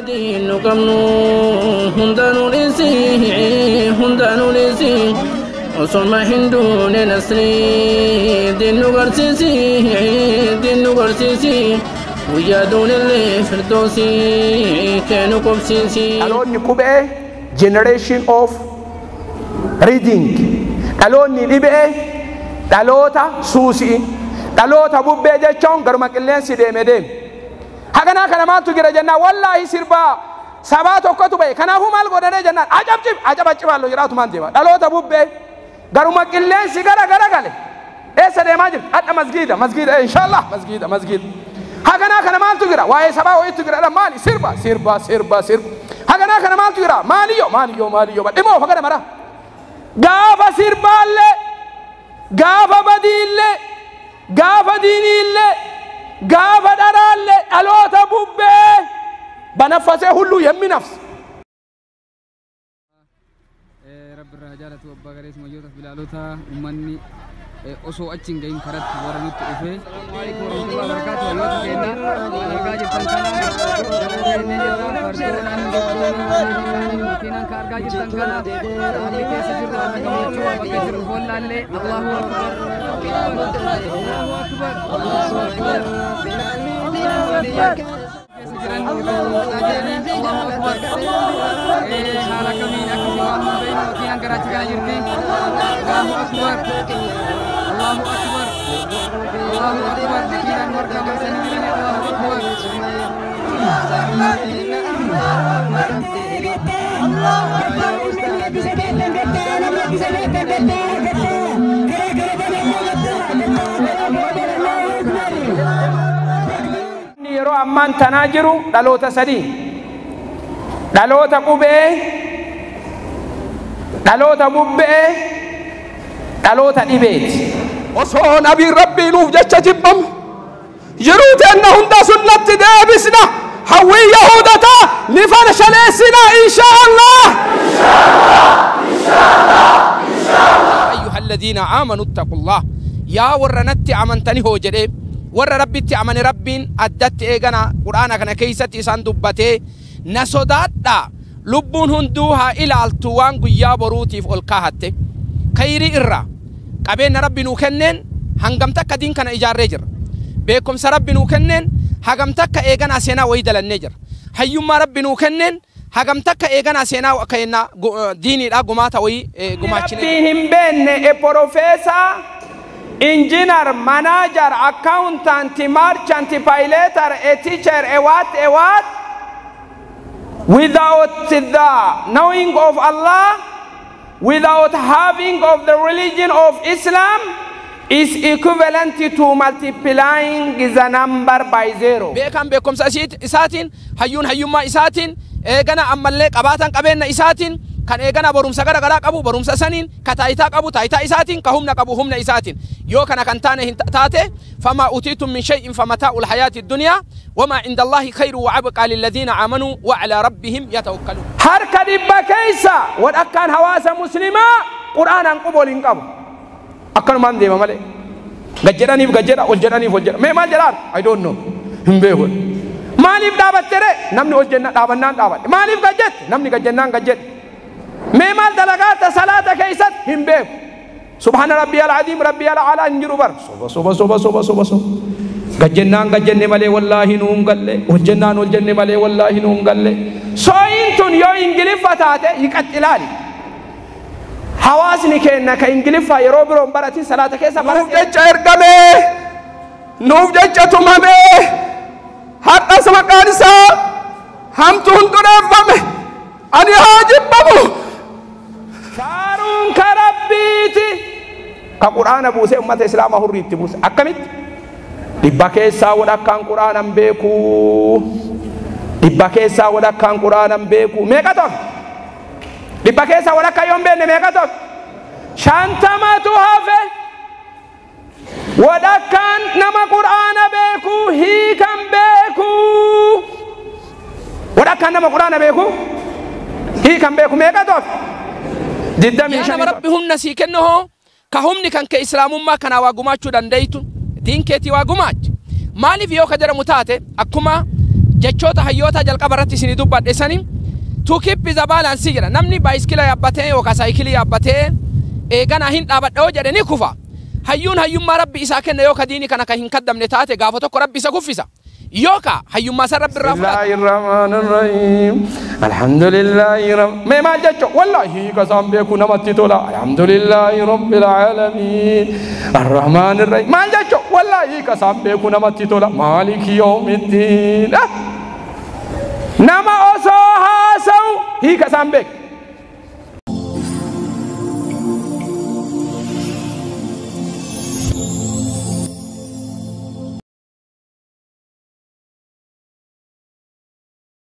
Nu qabnu hundaanuu dhiisii, hundaanuu dhiisii, osoma hin duune nasrii diin nu garsiisii, diin nu garsiisii, guyyaa duunillee firdoosii kee nu qubsiisii. Dhaloonni qubee, generation of reading. Dhaloonni dhibee dhaloota suusii, dhaloota bubbee jechuun garuma qilleensi deeme deeme. Haganaa kana maaltu jira jennaan, wallaahi sirbaa sabaa tokkotu ba'e. Kanaafuu maal godhane jennaan, ajabcib ajabacibaallo jedhaatu maan deema. Dhaloota bubbee, garuma qilleensi gara gara gale. Eessa deemaa jirti hadha? Masgiida, masgiida, inshallah, masgiida, masgiida. Haganaa kana maaltu jira? Waa'ee sabaa wayiitu jira. Maali? Sirba, sirba, sirba, sirba. Haganaa kana maaltu jira? Maaliyyo, maaliyyo, maaliyyo? Dhimoo fagada mara. Gaafa sirbaallee, gaafa badiillee, gaafa diiniillee, gaafa dharaallee, dhaloota bubbee በነፈሴ ሁሉ የሚነፍስ Rabbi irraa jaalatu abbaa garee sumayyoota bilaalota ummanni osoo achi hin gahin karatti warra nutti dhufe. Alaikum warahmatullahi wabarakatuh. Hayyoota keenya waan argaa jirtan kana jennee jirra. Fardoonaan, makiinaan ka argaa jirtan kana, haalli keessa jirru haala gammachuu, bakka jirru boollaallee. Allahu akbar, Allahu akbar, Allahu akbar, Allahu akbar. Keessa jiran irratti jiranii. Allahu akbar. Haala kamiin akkasii waan hin beekne makiinaan garaacha kana jirti. Allahu akbar, Allahu akbar, Allahu akbar. Makiinaan warra marsanii jiran. Allahu akbar. Yeroo ammaan tanaa jiru dhaloota sadii: dhaloota qubee, dhaloota bubbee, dhaloota dhibeeti. Osoo nabiin rabbii nuuf jecha jibbame, yeroo teenna hunda sunnatti deebisna. Hawwii yahudataa ni farshaleessina, insha Allah. أيها الذين آمنوا اتقوا الله، yaa warra natti amantani hoo jedhee, warra rabbitti amane rabbiin addatti eegana quraana kana keeysatti isaan dubbatee, na sodaadha. Lubbuun hunduu haa ilaaltu waan guyyaa boruutiif ol kaahatte. Kayrii irraa qabeenya rabbi nuu kenneen hangam takka diin kana ijaarree jirra? Beekumsa rabbi nuu kenneen hagam takka eeganaa seenaa wayii dalannee jira? Hayyummaa rabbi nuu kenneen hagam takka eeganaa seenaa kennaa diiniidha gumaata wayii gumaachine? Rabbiin hin beekne, a professor, engineer, manager, accountant, merchant, pilot, a teacher, a what, a what, without the knowing of Allah, without having of the religion of Islam, is equivalent to multiplying the number by zero. Beekan beekumsa isaatiin, hayyuun hayyummaa isaatiin, eegana ammallee qabaatan qabeenya isaatiin, kan eegana barumsa gara garaa qabu barumsa saniin, ka taayitaa qabu taayitaa isaatiin, ka humna qabu humna isaatiin, yoo kana kan taane hin taate, فما أوتيتم من شيء فمتاع الحياة الدنيا وما عند الله خير وأبقى للذين آمنوا وعلى ربهم يتوكلون. Harka 100 keessa walakkaan hawaasa muslimaa qur'aanaan quba waliin qabu. Akkanumaan deema malee, gad jedhaniif gad jedha, ol jedhaniif ol jedha. Mee maal jedhaan? I don't know, hin beeku. Maaliif dhaabatte ree? Namni ol jenna dhaabannaan dhaabadhe. Maaliif gad jette? Namni gad jennaan gad jedhe. Mee maal dalagaata salaata keeysatti? Hin beeku. سبحان ربي العظيم، ربي الأعلى hin jiru bar. Soba, soba, soba, soba, soba, soba. Gad jennaan gad jenne malee wallaahi nuun galle, ol jennaan ol jenne malee wallaahi nuun galle. Sooyin tun yoo ingiliffa taate yiqaxilaali. Hawaasni keenya ka ingiliffa yeroo biroon baratin salaata keessa Nuuf barate. jecha ergamee, nuuf jecha tumamee, har'as maqaan isaa hamtuun xureeffame, ani haa jibbamu. Faaruun ka rabbiiti, ka quraana buusee ummata islaamaa hurrii itti buuse. Akkamitti 100 keessaa walakkaan quraanan beekuu? 100 keessaa walakkaan quraanan beekuu, meeqa hafe? 100 keessaa walakkaa yoo hin beekne meeqa hafe? 50tu hafe. Walakkaan nama quraana beekuu hiikan beekuu, walakkaan nama quraana beekuu hiikan beeku, meeqa hafe? Digdamii Yaa nama shanii. Rabbi humna sii kennu hoo, ka humni kan kee islaamummaa kanaa waa gumaachuu dandeeytu, diin keetii waa gumaachi. Maaliif yoo ka jedhamu taate, akkuma Jechoota hayyoota jalqaba irratti isinii dubbadhe sani to keep the balance jedha. Namni baayiskila yaabbatee yookaan saayikilii yaabbatee eeganaa hin dhaabadhe yoo jedhe ni kufa. Hayyuun hayyummaa Rabbi isaa kenna yoo ka diini kana ka hin kaddamne taate, gaafa tokko Rabbi isa kuffisa. Yookaa hayyummaa san Rabbi irraa fudhata. Bismillahir Rahmanir Rahim. Alhamdulillahi Rabb. Mee maal jechuun wallahi kasaan beeku namatti tola. Alhamdulillahi Rabbil Alamin. Arrahmanir Rahim. Maal jechuun wallahi kasaan beeku namatti tola. Maaliki yawmiddin. Nama osoo haasa'u hiika isaan beeku.